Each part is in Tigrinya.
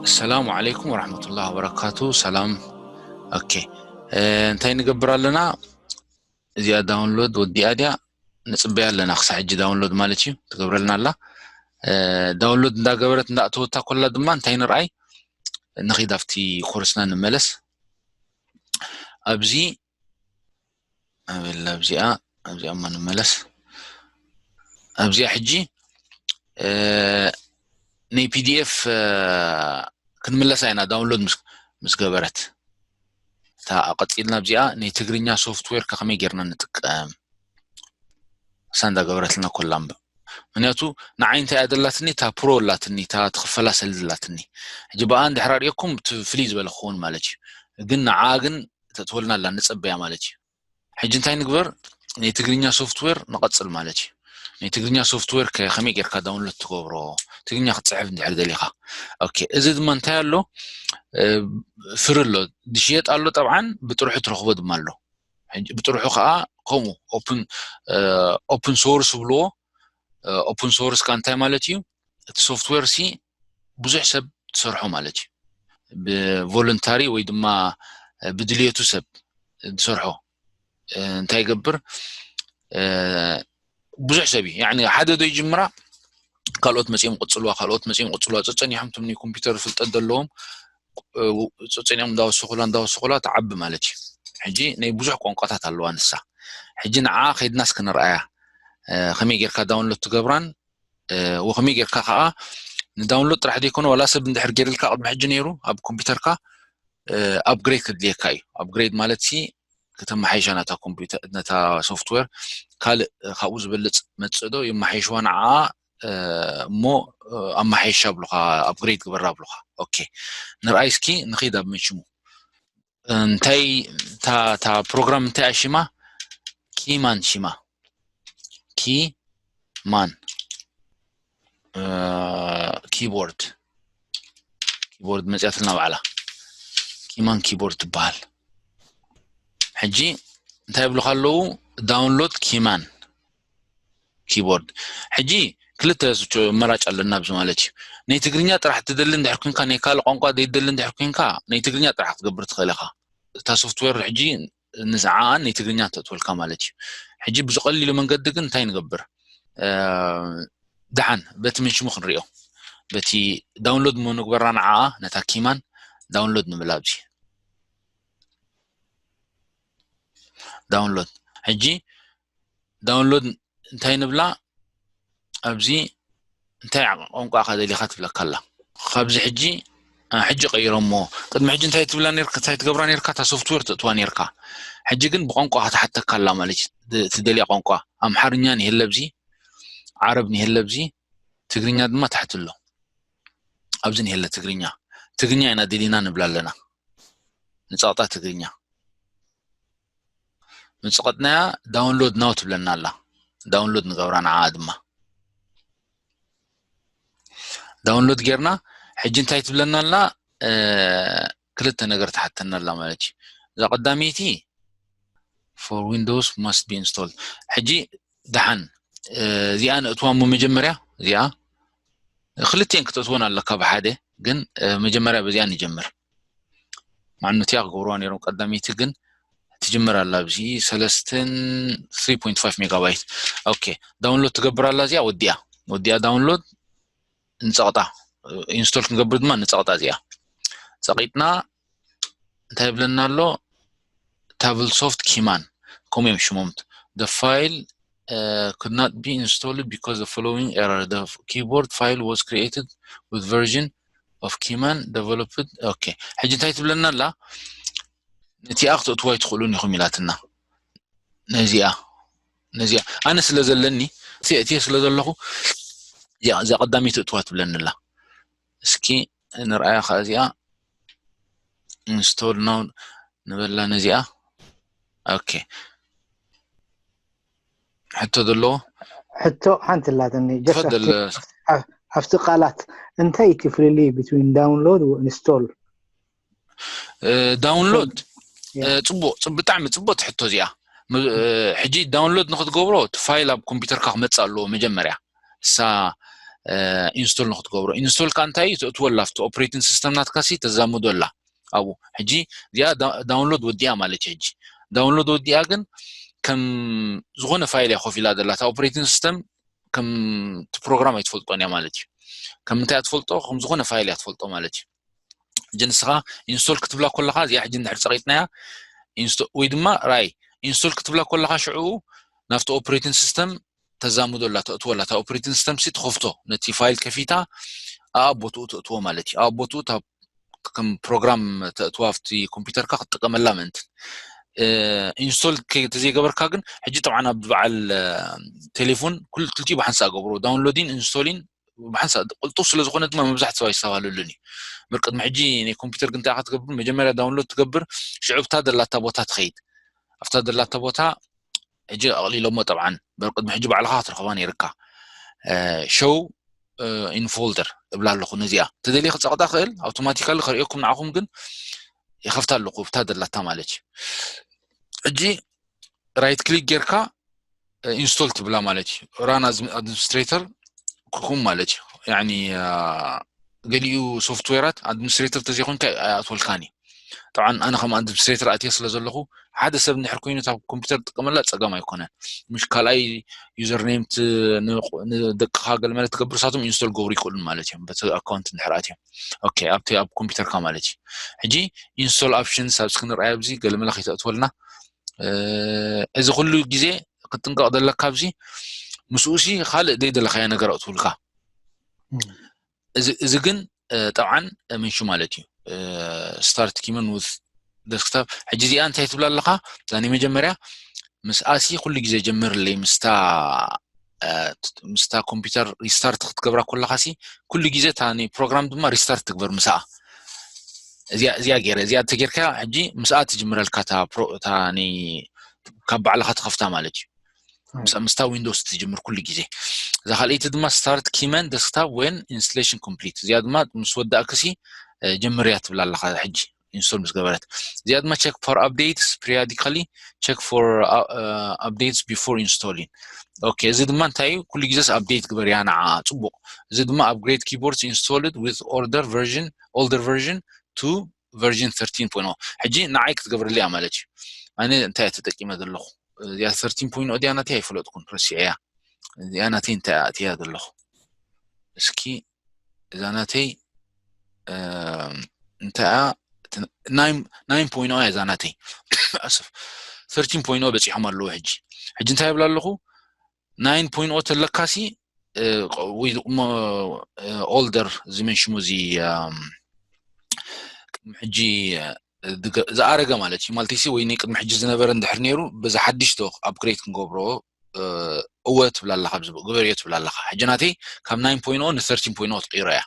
ሰላሙ ዓለይኩም ወራህመቱላህ ወበረካቱ። ሰላም። ኦኬ፣ እንታይ ንገብር ኣለና? እዚኣ ዳውንሎድ ወዲኣ ድያ? ንፅበያ ኣለና ክሳብ ሕጂ ዳውንሎድ ማለት እዩ ትገብረልና ኣላ። ዳውንሎድ እንዳገበረት እንዳእተወታ ኮላ ድማ እንታይ ንርኣይ? ንኺድ ኣብቲ ኮርስና ንመለስ። ኣብዚ ኣበላ ኣብዚኣ ኣብዚኣ እማ ንመለስ። ኣብዚኣ ሕጂ ናይ ፒዲኤፍ ክንምለሳ ኢና፣ ዳውንሎድ ምስ ገበረት። እታ ቀፂልና ኣብዚኣ ናይ ትግርኛ ሶፍትዌር ከመይ ጌርና ንጥቀም? እሳ እንዳገበረትና ኮላ እምበር። ምክንያቱ ንዓይ እንታይ እያ ደላትኒ? እታ ፕሮ ኣላትኒ፣ እታ ትኽፈላ ሰልዲ ኣላትኒ። ሕጂ ብኣ እንድሕር ኣርእየኩም እቲ ፍልይ ዝበለ ክኸውን ማለት እዩ። ግን ንዓ ግን ተእትወልና ኣላ፣ ንጸበያ ማለት እዩ። ሕጂ እንታይ ንግበር? ናይ ትግርኛ ሶፍትዌር ንቐጽል ማለት እዩ። ናይ ትግርኛ ሶፍትዌር ከ-፣ ከመይ ጌርካ ዳውንሎድ ትገብሮ? ትግርኛ ክትጽሕፍ እንድሕር ደሊኻ። ኦኬ፣ እዚ ድማ እንታይ ኣሎ? እ፣ ፍሪ ኣሎ፣ ዝሽየጥ ኣሎ፣ ጠብዓን ብጥርሑ ትረኽቦ ድማ ኣሎ። ሕጂ ብጥርሑ ከዓ ከምኡ ኦፕን፣ እ፣ ኦፕን ሶርስ ይብልዎ። እ፣ ኦፕን ሶርስ ከ እንታይ ማለት እዩ? እቲ ሶፍትዌር ሲ ብዙሕ ሰብ ትሰርሖ ማለት እዩ። ብቮለንታሪ ወይ ድማ ብድልየቱ ሰብ ዝሰርሖ፣ እ፣ እንታይ ይገብር? እ፣ ብዙሕ ሰብ እዩ። ያዕኒ ሓደ ዶ ይጅምራ፣ ካልኦት መጺኦም ቅጽልዋ፣ ካልኦት መጺኦም ቅጽልዋ፣ ጸጸኒሖም ትምኒ ኮምፒውተር ፍልጠት ዘለዎም፣ እ፣ ጸጸኒኦም እንዳወሰኹላ፣ እንዳወሰኹላ ትዓቢ ማለት እዩ። ሕጂ ናይ ብዙሕ ቋንቋታት ኣለዋ ንሳ። ሕጂ ንዓ ከይድናስ ክንርኣያ፣ እ፣ ከመይ ጌርካ ዳውንሎድ ትገብራን፣ እ፣ ወከመይ ጌርካ ከዓ ንዳውንሎድ ጥራሕ ዘይኮነ፣ ዋላ ሰብ እንድሕር ጌርልካ ቅድሚ ሕጂ ነይሩ ኣብ ኮምፒውተርካ፣ እ፣ ኣፕግሬድ ከድልየካ እዩ። ኣፕግሬድ ማለት ሲ ከተመሓይሻ ነታ ኮምፒውተር፣ ነታ ሶፍትዌር ካልእ ካብኡ ዝበልጽ መጽእ ዶ የመሓይሽዋ ንዓ፣ እ፣ እሞ፣ እ፣ ኣመሓይሻ ኣብሉኻ፣ ኣፕግሬድ ግበራ ኣብሉኻ። ኦኬ፣ ንርኣይ እስኪ ንኺድ ኣብ ምን ሽሙ። እንታይ እታ፣ እታ ፕሮግራም እንታይ እያ ሽማ? ኪማን ሽማ። ኪማን፣ እ፣ ኪቦርድ፣ ኪቦርድ መጽያትልና ባዕላ። ኪማን ኪቦርድ ትበሃል። ሕጂ እንታይ ይብሉኻ ኣለዉ? ዳውንሎድ ኪማን ኪቦርድ። ሕጂ ክልተ ዝቹ-፣ ኣማራጭ ኣለና ኣብዚ ማለት እዩ። ናይ ትግርኛ ጥራሕ ትደሊ እንድሕር ኮንካ፣ ናይ ካልእ ቋንቋ ዘይትደሊ እንድሕር ኮንካ፣ ናይ ትግርኛ ጥራሕ ክትገብር ትኽእል ኢኻ። እታ ሶፍትዌር ሕጂ ንዝዓኣን ናይ ትግርኛ ተእትወልካ ማለት እዩ። ሕጂ ብዝቐሊሉ መንገዲ ግን እንታይ ንገብር? እ፣ ደሓን በቲ ምን ሽሙ ክንሪኦ። በቲ ዳውንሎድ እሞ ንግበራ ንዓኣ፣ ነታ ኪማን ዳውንሎድ ንብላ ኣብዚ። ዳውንሎድ። ሕጂ ዳውንሎድ እንታይ ንብላ? ኣብዚ እንታይ ቋንቋ ኢኻ ደሊኻ ትብለካ ኣላ። ካብዚ ሕጂ፣ እ፣ ሕጂ ቀይሮሞ። ቅድሚ ሕጂ እንታይ ትብላ ነርካ? እንታይ ትገብራ ነርካ? እታ ሶፍትዌር ተእትዋ ነርካ። ሕጂ ግን ብቋንቋ ክትሓተካ ኣላ ማለት እዩ። ድ-፣ ትደልያ ቋንቋ። ኣምሓርኛ ንሄለ ኣብዚ፣ ዓረብ ንሄለ ኣብዚ፣ ትግርኛ ድማ ታሕቲ ኣሎ። ኣብዚ ንሄለ ትግርኛ። ትግርኛ ኢና ደሊና ንብላ ኣለና። ንጸቕጣ ትግርኛ። ምጽቐጥናያ ዳውንሎድ ናው ትብለና ኣላ። ዳውንሎድ ንገብራ ንዓኣ ድማ። ዳውንሎድ ጌርና፣ ሕጂ እንታይ ትብለና ኣላ? እ፣ ክልተ ነገር ትሓተና ኣላ ማለት እዩ። እዛ ቀዳመይቲ፣ for Windows must be installed። ሕጂ ደሓን፣ እ፣ እዚኣ ነእትዋ እሞ መጀመርያ፣ እዚኣ ክልቲኤን ክተእትወን ኣለካ ብሓደ፣ ግን፣ እ፣ መጀመርያ በዚኣ ንጀምር። ማዕኑትያ ክገብርዋ ነይሮም ቀዳመይቲ፣ ግን ትጅምር ኣላ ኣብዚ ሰለስትን፣ three point five ሜጋባይት። ኦኬ፣ ዳውንሎድ ትገብር ኣላ እዚኣ፣ ወዲኣ፣ ወዲኣ ዳውንሎድ ንጸቕጣ፣ ኢንስቶል ክንገብር ድማ ንጸቕጣ እዚኣ። ጸቒጥና እንታይ ይብለና ኣሎ? ታብልሶፍት ኪማን፣ ከምኡ እዮም ሽሞም። The file, uh, could not be installed because the following error. The keyboard file was created with version of Keyman developed. ኦኬ፣ ሕጂ እንታይ ትብለና ኣላ? ነቲኣ ክትእትዋ ኣይትኽእሉን ኢኹም ኢላትና። ነዚኣ፣ ነዚኣ ኣነ ስለ ዘለኒ፣ እቲ፣ እቲ ስለ ዘለኹ፣ እዚኣ፣ እዚኣ ቀዳመይቲ እትዋ ትብለኒ ኣላ። እስኪ ንርኣያ ከኣ እዚኣ። ኢንስቶል ናው ንበላ ነዚኣ። ኦኬ። ሕቶ ዘለዎ? ሕቶ ሓንቲ ኣላትኒ። ጀስት ተፈደል። ኣብቲ፣ ኣብ-፣ ኣብቲ ቃላት እንታይ እቲ ፍልልይ ቢትዊን ዳውንሎድ ወኢንስቶል? እ፣ ዳውንሎድ፣ ያ። እ፣ ጽቡቕ፣ ጽ-፣ ብጣዕሚ ጽቡቕቲ ሕቶ እዚኣ። ም-፣ እ፣ ሕጂ ዳውንሎድ ንኽትገብሮ እቲ ፋይል ኣብ ኮምፒውተርካ ክመጽእ ኣለዎ መጀመርያ። እሳ ኢንስቶል ንክትገብሮ። ኢንስቶል ከዓ እንታይ እዩ? ተእትወላ ኣብቲ ኦፕሬቲንግ ሲስተም ናትካ ሲ ተዛምዶ ኣላ ኣብኡ። ሕጂ እዚኣ ዳውንሎድ ወዲኣ ማለት እዩ። ሕጂ ዳውንሎድ ወዲኣ ግን ከም ዝኾነ ፋይል እያ ኮፍ ኢላ ዘላ። እታ ኦፕሬቲንግ ሲስተም ከም እቲ ፕሮግራም ኣይትፈልጦን እያ ማለት እዩ። ከም እንታይ እያ ትፈልጦ? ከም ዝኾነ ፋይል እያ ትፈልጦ ማለት እዩ። ሕጂ ንስኻ ኢንስቶል ክትብላ ከለኻ እዚኣ ሕጂ እንድሕር ፀቂጥናያ ወይ ድማ ራይ ኢንስቶል ክትብላ ከለኻ ሽዑ ናብቲ ኦፕሬቲንግ ሲስተም ተዛምዶ ኣላ፣ ተእትወላ። እታ ኦፕሬቲንግ ሲስተም ሲ ትኸፍቶ፣ ነቲ ፋይል ከፊታ ኣብ ቦትኡ ተእትዎ ማለት እዩ። ኣብ ቦትኡ ከም ፕሮግራም ተእትዋ ኣብቲ ኮምፒውተርካ ክትጥቀመላ ምእንትን። ኢንስቶል ተዘይገበርካ ግን ሕጂ ጠብዓን ኣብ በዓል ቴሌፎን ክልቲኡ ብሓንሳእ ገብሮ፣ ዳውንሎዲን ኢንስቶሊን ብሓንሳእ ቅልጡፍ ስለ ዝኾነ ድማ መብዛሕቲ ሰብ ኣይስተባሃለሉን እዩ። እምበር ቅድሚ ሕጂ ናይ ኮምፒውተር ግን እንታይ ክትገብር፣ መጀመርያ ዳውንሎድ ትገብር፣ ሽዑ ኣብታ ደላታ ቦታ ትኸይድ። ኣብታ ደላታ ቦታ ሕጂ ኣቕሊሎሞ ጠብዓን፣ እምበር ቅድሚ ሕጂ ባዕልኻ ክትረኽባ ነይርካ። ሾው ኢን ፎልደር እብላ ኣለኹ። ነዚኣ ተደልየ ክፀቕጣ ክእል ኣውቶማቲካሊ ከርእየኩም ንዓኹም ግን ይኸፍታ ኣለኹ ብታ ደላታ ማለት እዩ። ሕጂ ራይት ክሊክ ጌርካ ኢንስቶል ትብላ ማለት እዩ። ራን ኣድሚኒስትሬተር ክኹም ማለት እዩ። ያኒ ገሊኡ ሶፍትዌራት ኣድሚኒስትሬተር ተዘይኮንካ ኣይኣትወልካን እዩ። ጠብዓን ኣነ ከም ኣድሚኒስትሬተር ኣትየ ስለ ዘለኹ ሓደ ሰብ እንድሕር ኮይኑ እታ ኮምፒውተር ትጥቀመላ ፀገም ኣይኮነን። ምሽ ካልኣይ ዩዘር ኔም ንደቅኻ ገለመለ ትገብር ሳቶም ኢንስቶል ገብሩ ይክእሉን ማለት እዮም። በቲ ኣካውንት እንድሕር ኣትዮም ኦኬ ኣብቲ ኣብ ኮምፒውተርካ ማለት እዩ። ሕጂ ኢንስቶል ኦፕሽንስ ኣብዚ ክንርኣይ ኣብዚ ገለመለ ከይተእትወልና እዚ ኩሉ ግዜ ክትጥንቀቕ ዘለካ ኣብዚ ምስኡ ሲ ካልእ ዘይደለካዮ ነገር ኣእትውልካ። እዚ ግን ጠብዓን ምንሹ ማለት እዩ። ስታርት ኪመን ውዝ ደስክታፕ። ሕጂ እዚኣ እንታይ ትብላ ኣለኻ? እዛ ናይ መጀመርያ ምስኣሲ ኩሉ ግዜ ጀምርለይ ምስታ ምስታ ኮምፒውተር ሪስታርት ክትገብራ ከለኻ ሲ ኩሉ ግዜ እታ ፕሮግራም ድማ ሪስታርት ትግበር ምስኣ። እዚኣ ገይረ እዚኣ ተጌርካ ሕጂ ምስኣ ትጅምረልካ እታ ካብ ባዕልኻ ትኸፍታ ማለት እዩ። ምስታ ዊንዶስ ትጅምር ኩሉ ግዜ። እዛ ካልኣይቲ ድማ ስታርት ኪመን ደስክታፕ ወን ኢንስቶሌሽን ኮምፕሊት። እዚኣ ድማ ምስ ወዳእክሲ ጀምርያ ትብላ ኣለኻ ሕጂ ኢንስቶል ምስ ገበረት። እዚኣ ድማ ቸክ ፎር ኣፕዴትስ ፕሪያዲካሊ ቸክ ፎር ኣፕዴትስ ቢፎር ኢንስቶሊን። ኦኬ እዚ ድማ እንታይ እዩ? ኩሉ ግዜስ ኣፕዴት ግበርያ ንዓ ፅቡቕ። እዚ ድማ ኣፕግሬድ ኪቦርድስ ኢንስቶልድ ዊዝ ኦርደር ቨርዥን ኦልደር ቨርዥን ቱ ቨርዥን ተርቲን ፖይንት ኦ። ሕጂ ንዓይ ክትገብርልያ ማለት እዩ። ኣነ እንታይ እየ ተጠቂመ ዘለኹ? እዚኣ ተርቲን ፖይንት ኦ ድያ ናተይ ኣይፈለጥኩን ረሲዐያ። እዚኣ ናተይ እንታይ እያ ዘለኹ? እስኪ እዛ ናተይ እንታይ እያ? ናይን ፖይንት ኦ እያ እዛ ናተይ። ኣስፍ ተርቲን ፖይንት ኦ በፂሖም ኣለዉ። ሕጂ ሕጂ እንታይ ይብላ ኣለኹ? ናይን ፖይንት ኦ ተለካሲ ወይ ሞ ኦልደር እዚ መንሽሙ እዚ ቅድሚ ሕጂ ዝኣረገ ማለት እዩ። ማለትሲ ወይ ናይ ቅድሚ ሕጂ ዝነበረ እንድሕር ነይሩ በዚ ሓድሽ ዶ ኣፕግሬድ ክንገብሮ እወ ትብላ ኣለካ። ግበርዮ ትብላ ኣለካ። ሕጂ ናተይ ካብ ናይን ፖይንት ኦ ንተርቲን ፖይንት ኦ ትቅይሮ እያ።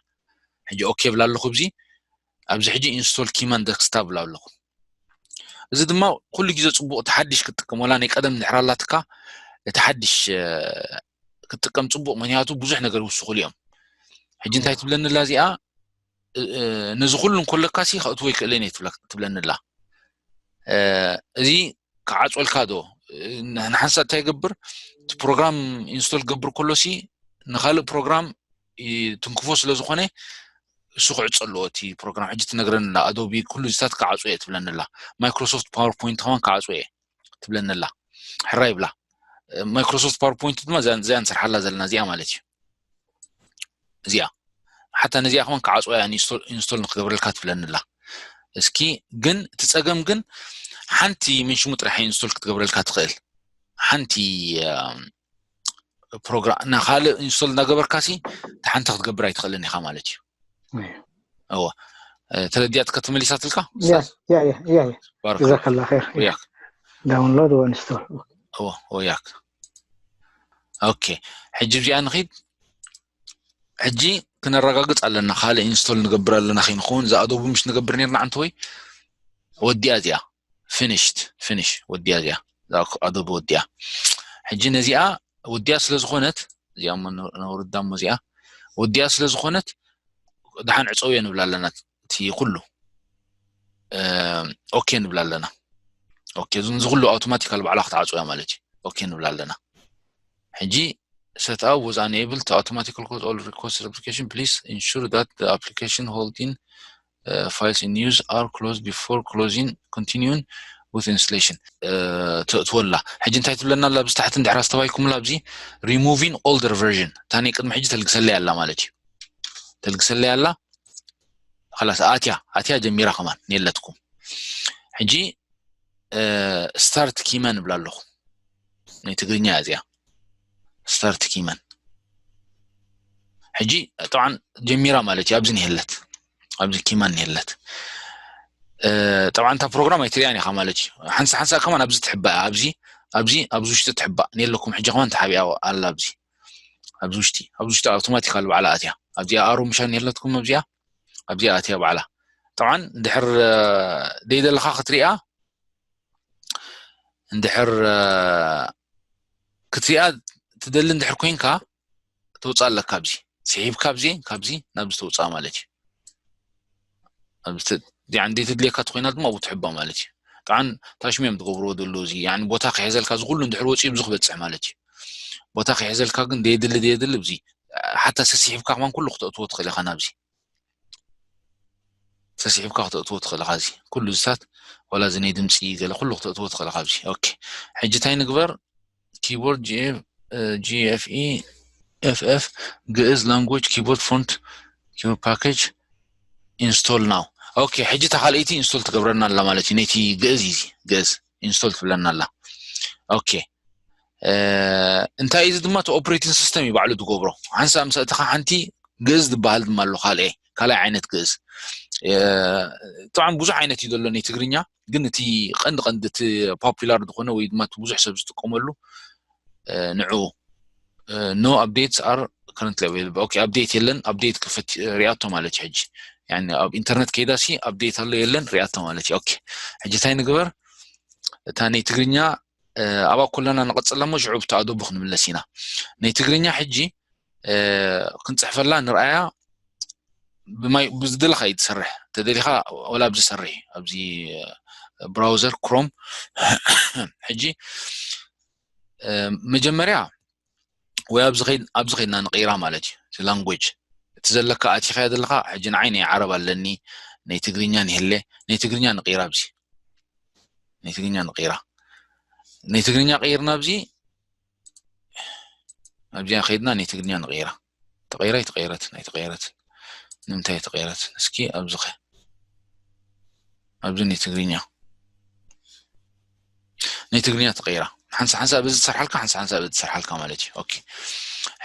ሕጂ ኦኬ ብላ ኣለኹ። ብዚ ኣብዚ ሕጂ ኢንስቶል ኪማን ደስክታፕ ብላ ኣለኹ። እዚ ድማ ኩሉ ግዜ ፅቡቅ እቲ ሓድሽ ክትጥቀም ወላ ናይ ቀደም እንድሕር ኣላትካ እቲ ሓድሽ ክትጥቀም ፅቡቅ፣ ምክንያቱ ብዙሕ ነገር ይውስኹሉ እዮም። ሕጂ እንታይ ትብለኒ ኣላ እዚኣ? ነዚ ኩሉ እንኮለካ ሲ ከእትዎ ይክእልን እየ ትብለኒ ኣላ። እዚ ክዓፅወልካ ዶ ንሓንሳእ እንታይ ይገብር? እቲ ፕሮግራም ኢንስቶል ክገብር ከሎ ሲ ንካልእ ፕሮግራም ትንክፎ ስለ ዝኾነ እሱ ክዕፆ ኣለዎ እቲ ፕሮግራም። ሕጂ ትነግረኒ ኣላ ኣዶቢ ኩሉ እዚታት ክዓፅዎ እየ ትብለኒ ኣላ። ማይክሮሶፍት ፓወርፖይንት ከማን ክዓፅዎ እየ ትብለኒ ኣላ። ሕራይ ይብላ። ማይክሮሶፍት ፓወርፖይንት ድማ እዚኣ ንሰርሓላ ዘለና እዚኣ ማለት እዩ። እዚኣ ሓታ ነዚኣ ከማን ክዓፅዋ እያ ኢንስቶል ንክገብረልካ ትብለኒ ኣላ። እስኪ ግን እቲ ፀገም ግን ሓንቲ ምን ሽሙ ጥራሕ ኢንስቶል ክትገብረልካ ትኽእል። ሓንቲ ፕሮግራም ንካልእ ኢንስቶል እናገበርካ ሲ ሓንቲ ክትገብር ኣይትኽእልን ኢኻ ማለት እዩ። እወ ተረዲኣትካ ተመሊሳትልካ? ጀዛከላ ር ዳውንሎድ ወንስቶል። እወ ያክ ኦኬ። ሕጂ እዚኣ ንኺድ። ሕጂ ክነረጋግፅ ኣለና ካልእ ኢንስቶል ንገብር ኣለና ከይንኸውን። እዛ ኣዶቡ ምሽ ንገብር ነርና ዓንተ ወይ ወዲኣ እዚኣ ፊኒሽድ ፊኒሽ ወዲያ እዚኣ ኣዶብ ወዲያ። ሕጂ ነዚኣ ወዲያ ስለ ዝኾነት እዚኣ ነውርዳ እሞ እዚኣ ወዲያ ስለ ዝኾነት ደሓን ዕፀውዮ ንብላ ኣለና። እቲ ኩሉ ኦኬ ንብላ ኣለና። ኦኬ እዚ ኩሉ ኣውቶማቲካል ባዕላ ክትዓፅውያ ማለት እዩ። ኦኬ ንብላ ኣለና። ሕጂ setup was unable to automatically close all requested application. Please ensure that the application holding uh, files in use are closed before closing continuing with installation. ተእትወላ ሕጂ እንታይ ትብለና ኣላ? ኣብዚ ታሕቲ እንድሕር ኣስተዋይኩምላ ኣብዚ removing older version እታ ናይ ቅድሚ ሕጂ ተልግሰለይ ኣላ ማለት እዩ። ተልግሰለይ ኣላ። ላስ ኣትያ ኣትያ ጀሚራ ከማን የለትኩም። ሕጂ start ኪመ ንብላ ኣለኹ። ናይ ትግርኛ እያ እዚኣ። start ኪመን ሕጂ ጠብዓን ጀሚራ ማለት እዩ። ኣብዚ ንሄለት ኣብዚ ኪመን ንሄለት ጠብዓን እታ ፕሮግራም ኣይትሪያን ኢኻ ማለት እዩ። ሓንሳ ሓንሳ ከማን ኣብዚ ትሕባእ ኣብዚ ኣብዚ ኣብዚ ውሽጢ ትሕባእ ንየለኩም። ሕጂ ከማን ተሓቢኣ ኣላ ኣብዚ ኣብዚ ውሽጢ ኣብዚ ውሽጢ ኣውቶማቲካል ባዕላ ኣትያ። ኣብዚኣ ኣሮ ምሻን የለትኩም ኣብዚኣ ኣብዚኣ ኣትያ ባዕላ። ጠብዓን እንድሕር ደይደለኻ ክትሪኣ እንድሕር ክትሪኣ ትደሊ እንድሕር ኮይንካ ተውፃእ ኣለካ። ኣብዚ ስሒብካ ኣብዚ ካብዚ ናብዚ ተውፃእ ማለት እዩ። እንዴት ድሌካ ተኮይና ድማ ኣብኡ ትሕባ ማለት እዩ። ጠዓን ታሽሚዮም ትገብርዎ ደሎ እዚ ቦታ ክሕዘልካ እዚ ኩሉ እንድሕር ወፂኡ ብዙ ክበፅሕ ማለት እዩ። ቦታ ክሕዘልካ ግን ደየድሊ ደየድሊ እዚ ሓታ ሰሲሒብካ ከማን ኩሉ ክተእትዎ ትኽእል ኢኻ ናብዚ ሰሲሒብካ ክተእትዎ ትኽእል ኢኻ። እዚ ኩሉ ዝታት ዋላ እዚ ናይ ድምፂ ገለ ኩሉ ክተእትዎ ትኽእል ኢኻ። ኣብዚ ኦኬ ሕጂ እንታይ ንግበር? ኪቦርድ ጂኤፍኢ ኤፍኤፍ ግእዝ ላንጉጅ ኪቦርድ ፎንት ኪቦርድ ፓኬጅ ኢንስቶል ናው። ኦኬ ሕጂ እታ ካልኣይቲ ኢንስቶል ትገብረና ኣላ ማለት እዩ። ነቲ ግእዝ እዩ ግእዝ ኢንስቶል ትብለና ኣላ። ኦኬ እንታይ እዚ ድማ እቲ ኦፕሬቲንግ ሲስተም እዩ ባዕሉ ዝገብሮ። ሓንሳእ ምስ ኣእተኻ ሓንቲ ግእዝ ዝበሃል ድማ ኣሎ ካልኤ ካልኣይ ዓይነት ግእዝ። ጥዑም ብዙሕ ዓይነት እዩ ዘሎ ናይ ትግርኛ ግን እቲ ቀንዲ ቀንዲ እቲ ፖፑላር ዝኾነ ወይ ድማ እቲ ብዙሕ ሰብ ዝጥቀመሉ ንዕኡ no updates are currently available። ኦኬ ኣፕዴት የለን። ኣፕዴት ክፈት ሪኣቶ ማለት እዩ። ሕጂ ኣብ ኢንተርነት ከይዳ ሲ ኣፕዴት ኣሎ የለን ሪኣቶ ማለት እዩ። ኦኬ ሕጂ እንታይ ንግበር? እታ ናይ ትግርኛ ኣብኣ ኩለና ንቐፅላ እሞ ሽዑ ብቲ ኣዶቡ ክንምለስ ኢና። ናይ ትግርኛ ሕጂ ክንፅሕፈላ ንርኣያ ብማይ ብዝደለኻ እዩ ትሰርሕ። ተደሊኻ ወላ ኣብዚ ሰርሕ ኣብዚ ብራውዘር ክሮም ሕጂ መጀመርያ ወይ ኣብዚ ኸይድና ንቕይራ ማለት እዩ። እቲ ላንጉጅ እቲ ዘለካ ኣቲኻዮ ዘለኻ ሕጂ ንዓይ ናይ ዓረብ ኣለኒ ናይ ትግርኛ ንህለ ናይ ትግርኛ ንቕይራ ኣብዚ ናይ ትግርኛ ንቕይራ ናይ ትግርኛ ቀይርና ኣብዚ ኣብዚኣ ከይድና ናይ ትግርኛ ንቐይራ። ተቐይራ ኣይተቐየረትን ኣይተቐየረትን ንምንታይ ኣይተቐየረትን? እስኪ ኣብዚ ኸ ኣብዚ ናይ ትግርኛ ናይ ትግርኛ ተቐይራ ሓንሳ ሓንሳ በዚ ትሰርሓልካ ሓንሳ ሓንሳ በዚ ትሰርሓልካ ማለት እዩ። ኦኬ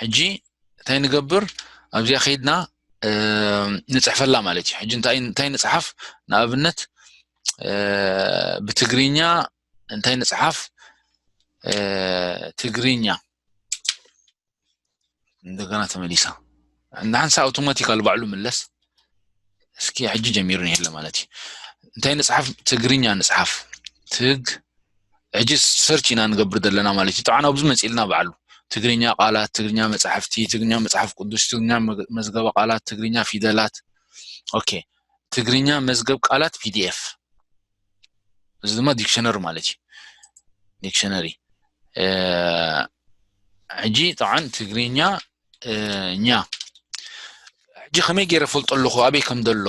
ሕጂ እንታይ ንገብር ኣብዚኣ ከይድና ንፅሕፈላ ማለት እዩ። ሕጂ እንታይ ንፅሓፍ ንኣብነት ብትግርኛ እንታይ ንፅሓፍ ትግርኛ እንደገና ተመሊሳ እንደ ሓንሳ ኣውቶማቲካል ባዕሉ ምለስ። እስኪ ሕጂ ጀሚሩ ንሄለ ማለት እዩ። እንታይ ንፅሓፍ? ትግርኛ ንፅሓፍ። ትግ ሕጂ ሰርች ኢና ንገብር ዘለና ማለት እዩ። ጠዓና ኣብዚ መፂልና ባዕሉ ትግርኛ ቃላት፣ ትግርኛ መፅሓፍቲ፣ ትግርኛ መፅሓፍ ቅዱስ፣ ትግርኛ መዝገበ ቃላት፣ ትግርኛ ፊደላት። ኦኬ ትግርኛ መዝገብ ቃላት ፒዲኤፍ እዚ ድማ ዲክሽነሪ ማለት እዩ። ዲክሽነሪ ሕጂ ጠዓን ትግርኛ ኛ ሕጂ ከመይ ገይረ ፈልጦ ኣለኹ ኣበይ ከም ዘሎ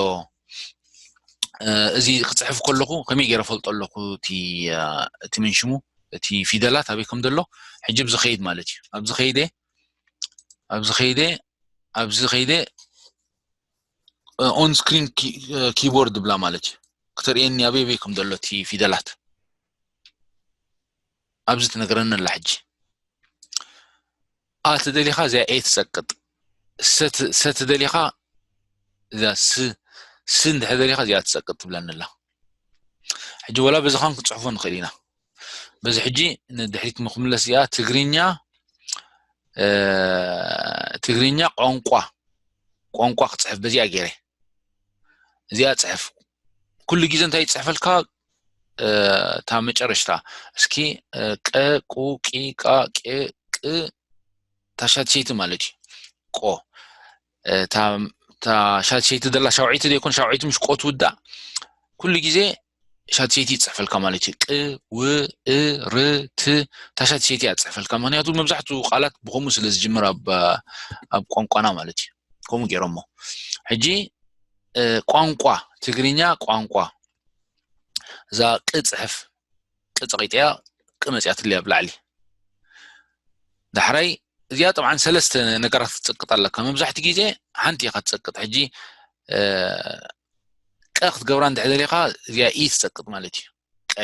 እዚ ክፅሕፍ ከለኹ ከመይ ገይረ ፈልጦ ኣለኹ እቲ ምንሽሙ እቲ ፊደላት ኣበይ ከም ዘሎ ሕጂ ኣብዚ ኸይድ ማለት እዩ። ኣብዚ ኸይደ ኣብዚ ኸይደ ኣብዚ ኸይደ ኦን ስክሪን ኪቦርድ ብላ ማለት እዩ። ክተርእየኒ ኣበይ ኣበይ ከም ዘሎ እቲ ፊደላት ኣብዚ ትነግረኒ ኣላ። ሕጂ ኣ ተደሊኻ እዚኣ ኤ ትፀቅጥ፣ ሰ ተደሊኻ እዛ ስ ስ እንድሕር ደሊኻ እዚኣ ትፀቅጥ ትብለኒ ኣላ። ሕጂ ወላ በዚ ኻን ክንፅሕፎ ንኽእል ኢና። በዚ ሕጂ ንድሕሪት ምክምለስ እዚኣ ትግርኛ ትግርኛ ቋንቋ ቋንቋ ክፅሕፍ በዚኣ ገይረ እዚኣ ፅሕፍ ኩሉ ግዜ እንታይ ይፅሕፈልካ እታ መጨረሽታ እስኪ ቀ ቁ ቂ ቃ ቄ ቅ እታ ሻትሸይቲ ማለት እዩ። ቆ እታ ሻትሸይቲ ደላ ሻውዒቲ ዘይኮን ሻውዒቲ ምሽ ቆ ትውዳእ ኩሉ ግዜ ሻትሸይቲ ይፅሕፈልካ ማለት እዩ። ቅ ው እ ር ት፣ እታ ሻትሸይቲ እያ ትፅሕፈልካ። ምክንያቱ መብዛሕትኡ ቃላት ብከምኡ ስለ ዝጅምር ኣብ ኣብ ቋንቋና ማለት እዩ። ከምኡ ገይሮሞ። ሕጂ ቋንቋ ትግርኛ፣ ቋንቋ፣ እዛ ቅ ፅሕፍ፣ ቅ ፀቂጠያ፣ ቅ መፅያትለይ ኣብ ላዕሊ። ዳሕራይ እዚኣ ጠብዓን ሰለስተ ነገራት ክትፀቅጥ ኣለካ። መብዛሕትኡ ግዜ ሓንቲ ኢኻ ትፀቅጥ። ሕጂ ቀ ክትገብራ እንድሕር ደሊኻ እዚኣ ኢ ትፀቅጥ ማለት እዩ። ቀ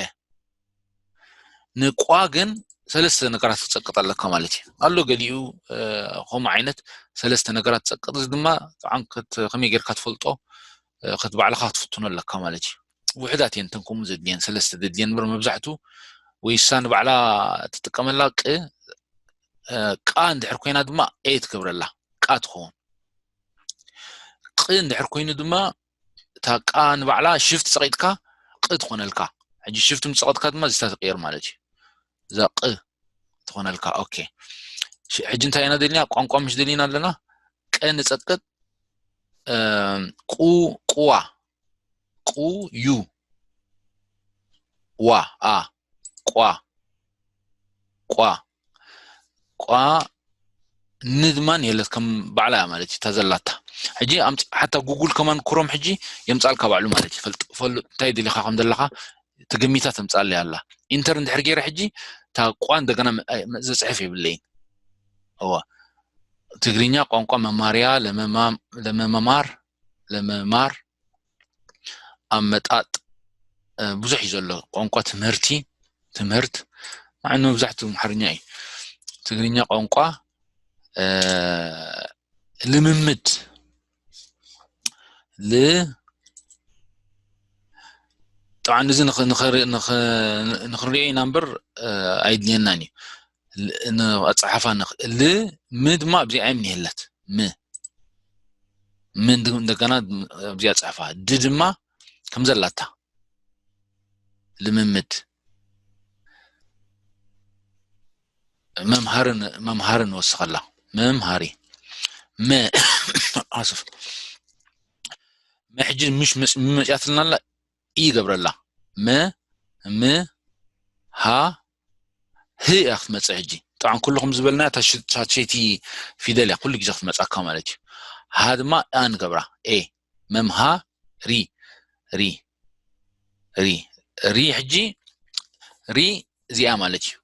ንቋ ግን ሰለስተ ነገራት ክትፀቅጥ ኣለካ ማለት እዩ። ኣሎ ገሊኡ ከምኡ ዓይነት ሰለስተ ነገራት ትፀቅጥ። እዚ ድማ ጠብዓን ከመይ ጌርካ ትፈልጦ፣ ክትባዕልኻ ክትፍትኖ ኣለካ ማለት እዩ። ውሕዳት እየን እተን ከምኡ ዘድልየን፣ ሰለስተ ዘድልየን እምበር መብዛሕቱ ወይ እሳ ንባዕላ ትጥቀመላ ቅ ቃ እንድሕር ኮይና ድማ ኤ ትገብረላ፣ ቃ ትኸውን። ቅ እንድሕር ኮይኑ ድማ እታ ቃ ንባዕላ ሽፍት ፀቂጥካ ቅ ትኾነልካ። ሕጂ ሽፍት ምስ ፀቀጥካ ድማ ዝታ ትቅየር ማለት እዩ። እዛ ቅ ትኾነልካ። ኦኬ፣ ሕጂ እንታይ ኢና ደሊና? ቋንቋ ምሽ ደሊና ኣለና። ቀ ንፀቅጥ ቁ ቁዋ ቁ ዩ ዋ ኣ ቋ ቋ ቋ ን ድማ የለት ከም ባዕላ እያ ማለት እዩ። እታ ዘላታ ሕጂ ሓታ ጉጉል ከማን ክሮም ሕጂ የምፃልካ ባዕሉ ማለት እዩ። ፈልጥ ፈሉ እንታይ ደሊኻ ከም ዘለኻ ትግሚታ ተምፃለይ ኣላ። ኢንተር እንድሕር ገይረ ሕጂ እታ ቋ እንደገና ዘፅሕፍ የብለይን። እዋ ትግርኛ ቋንቋ መማርያ ለመማር ለመማር ኣመጣጥ ብዙሕ እዩ ዘሎ። ቋንቋ ትምህርቲ ትምህርት ንዓይ መብዛሕትኡ ኣምሓርኛ እዩ። ትግርኛ ቋንቋ ልምምድ ል ጠብዓ እዚ ንኽንሪኦ ኢና እምበር ኣይድልየናን እዩ። ንፀሓፋ ል ም ድማ ኣብዚኣ እዮም ንሄለት ም ም እንደገና ኣብዚኣ ፀሕፋ ድ ድማ ከምዘላታ ልምምድ መምሃርን መምሃርን ወስኸላ መምሃሪ መ ኣስፍ መሕጂ ምሽ መፅያትልና ኣላ ኢ ገብረላ መ ም ሃ ህ እያ ክትመፅእ። ሕጂ ጠብዓን ኩሉ ከም ዝበልና እታ ሸይቲ ፊደል እያ ኩሉ ግዜ ክትመፅኣካ ማለት እዩ። ሃ ድማ ኣ ንገብራ ኤ መምሃ ሪ ሪ ሪ ሪ ሕጂ ሪ እዚኣ ማለት እዩ።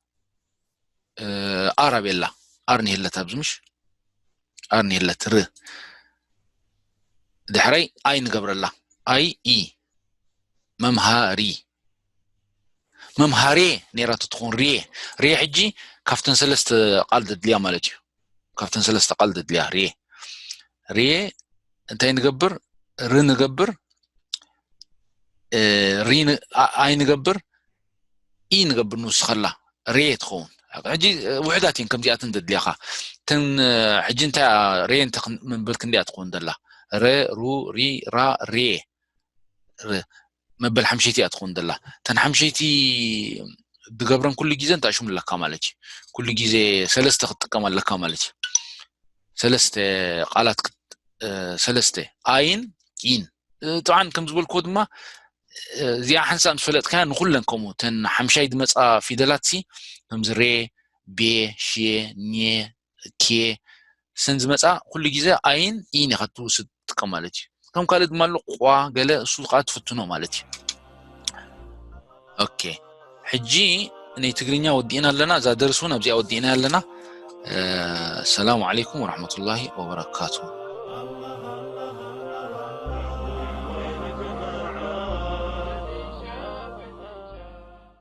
ኣር ኣበየላ ኣር ንሄለት ኣብዚ ምሽ ኣር ንሄለት ር ድሕረይ ኣይ ንገብረላ ኣይ ኢ መምሃሪ መምሃሬ ነይራቶ ትኸውን ርየ ርየ ሕጂ ካብተን ሰለስተ ቃል ደድልያ ማለት እዩ። ካብተን ሰለስተ ቃል ደድልያ ርየ ርየ እንታይ ንገብር ር ንገብር ኣይ ንገብር ኢ ንገብር ንውስኸላ ርየ ትኸውን። ሕጂ ውሕዳት እየን ከምዚኣተን ደድልያኻ ተን ሕጂ እንታይ ርየ ምብል ክንዲያ ትኸውን ደላ ረ ሩ ሪ ራ ርየ መበል ሓምሸይቲ እያ ትኸውን ደላ። ተን ሓምሸይቲ ድገብረን ኩሉ ግዜ እንታይ ሽሙ ኣለካ ማለት እዩ። ኩሉ ግዜ ሰለስተ ክትጥቀም ኣለካ ማለት እዩ። ሰለስተ ቃላት ሰለስተ ኣይን ኢን ጥዓን ከም ዝበልክዎ ድማ እዚኣ ሓንሳእ ምስ ፈለጥካያ ንኩለን ከምኡ ተን ሓምሻይ ዝመፃ ፊደላት ሲ ከምዚ ሬ ቤ ሼ ኔ ኬ ሰን ዝመፃ ኩሉ ግዜ ኣይን ኢን ኢኻ ትውስድ ትጥቀም ማለት እዩ። ከም ካልእ ድማ ኣሎ ቋ ገለ እሱ ከዓ ትፍትኖ ማለት እዩ። ኦኬ ሕጂ ናይ ትግርኛ ወዲእና ኣለና። እዛ ደርሲ እውን ኣብዚኣ ወዲእና ኣለና። ሰላሙ ዓለይኩም ወረሕመቱላሂ ወበረካቱ።